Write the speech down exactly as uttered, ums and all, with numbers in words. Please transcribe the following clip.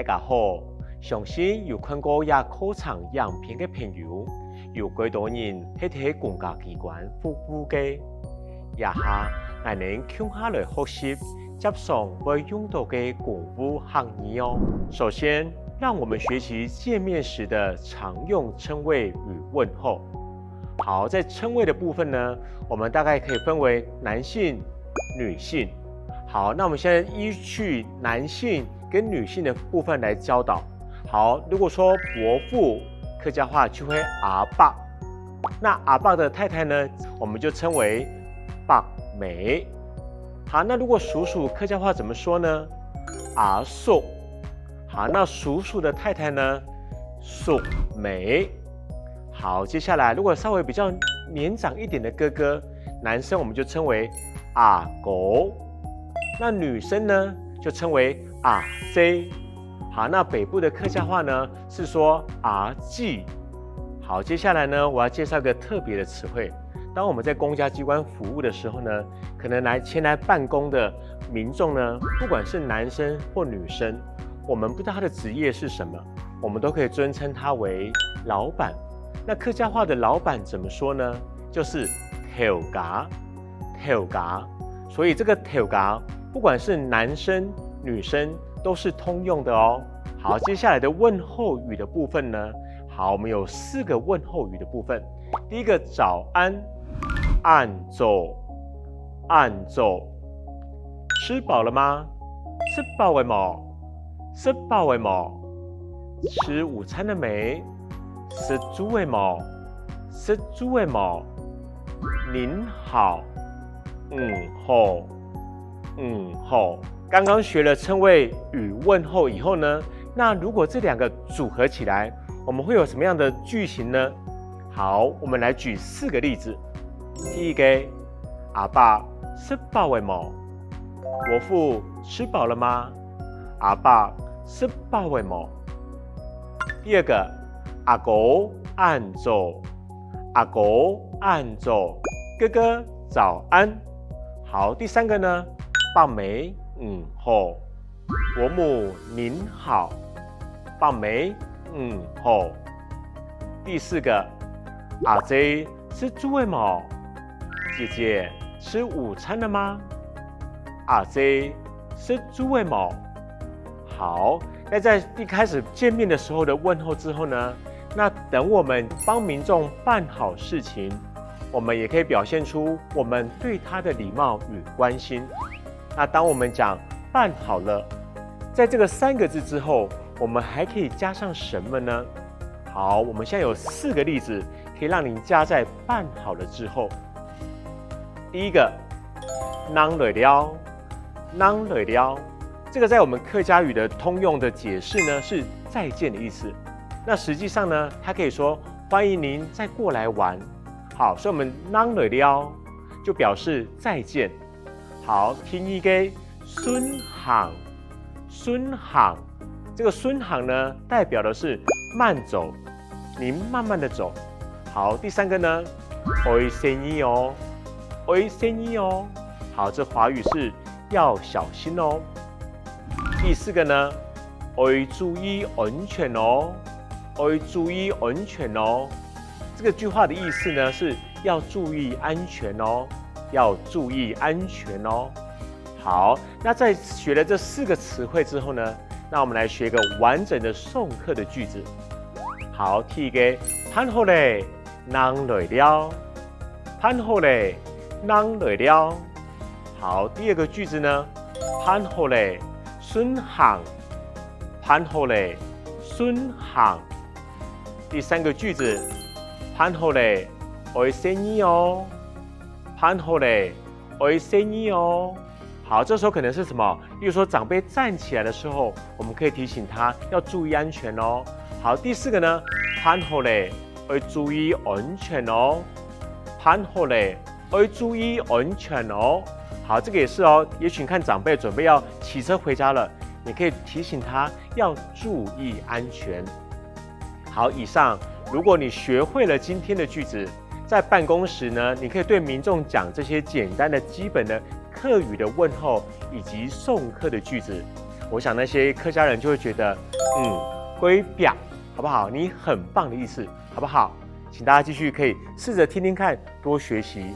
大家好，相信有看過這課程影片个朋友，有幾多人係在公家機關服務个？這下，𠊎等共下來學習輒常會用到个公務客語哦。首先，讓我們學習見面時的常用稱謂與問候。好，在稱謂的部分呢，我們大概可以分為男性、女性。好，那我們現在依據男性跟女性的部分來教導。好，如果說伯父，客家話就會阿伯。那阿伯的太太呢，我們就稱為伯姆。好，那如果叔叔，客家話怎麼說呢？阿叔。好，那叔叔的太太呢？叔姆。好，接下來如果稍微比較年長一點的哥哥，男生我們就稱為阿哥，那女生呢，就稱為阿姊。好，那北部的客家話呢，是說阿姊。好，接下來呢，我要介紹一個特別的詞彙。當我們在公家機關服務的時候呢，可能來，前來辦公的民眾呢，不管是男生或女生，我們不知道他的職業是什麼，我們都可以尊稱他為老闆。那客家話的老闆怎麼說呢？就是頭家，頭家。所以這個頭家，不管是男生女生都是通用的哦。好，接下來的問候語的部分呢，好，我們有四個問候語的部分。第一個早安，恁早，恁早。吃飽了嗎？食飽了無？食飽了無？吃午餐了沒？食晝了無？食晝了無？您好，你好，你好。剛剛學了稱謂與問候以後呢，那如果這兩個組合起來，我們會有什麼樣的句型呢？好，我們來舉四個例子。第一個，阿伯，食飽了無？伯父，吃飽了嗎？阿伯，食飽了無？第二個，阿哥，恁早。阿哥，恁早。哥哥，早安。好，第三個呢？伯姆，你好。伯母，您好。伯姆，你好。第四個，阿姊，食晝了無？姐姐，吃午餐了嗎？阿姊，食晝了無？好，那在一開始見面的時候的問候之後呢，那等我們幫民眾辦好事情，我們也可以表現出我們對他的禮貌與關心。那當我們講辦好了，在這個三個字之後，我們還可以加上什麼呢？好，我們現在有四個例子可以讓您加在辦好了之後。第一個，恁來尞，恁來尞。這個在我們客家語的通用的解釋呢，是再見的意思。那實際上呢，它可以說歡迎您再過來玩。好，所以我們恁來尞就表示再見。好，第二個，順行，順行。這個順行呢，代表的是慢走，您慢慢的走。好，第三個呢，愛細義哦，愛細義哦。好，這華語是要小心哦。第四個呢，愛注意安全哦，愛注意安全哦。這個句話的意思呢，是要注意安全哦，要注意安全哦。好，那在學了這四個詞彙之後呢，那我們來學一個完整的送客的句子。好，第一個，辦好咧，恁來尞。辦好咧，恁來尞。好，第二個句子呢，辦好咧，順行。辦好咧，順行。第三個句子，辦好咧，愛細義哦。辦好咧，愛細義哦。好，這時候可能是什麼？例如說，長輩站起來的時候，我們可以提醒他要注意安全哦。好，第四個呢，辦好咧，愛注意安全哦。辦好咧，愛注意安全哦。好，這個也是哦。也許你看長輩準備要騎車回家了，你可以提醒他要注意安全。好，以上，如果你學會了今天的句子，在辦公時呢，你可以對民眾講這些簡單的基本的客語的問候以及送客的句子。我想那些客家人就会觉得，嗯，「幾拚」，好不好？你很棒的意思，好不好？请大家继续可以试着听听看，多学习。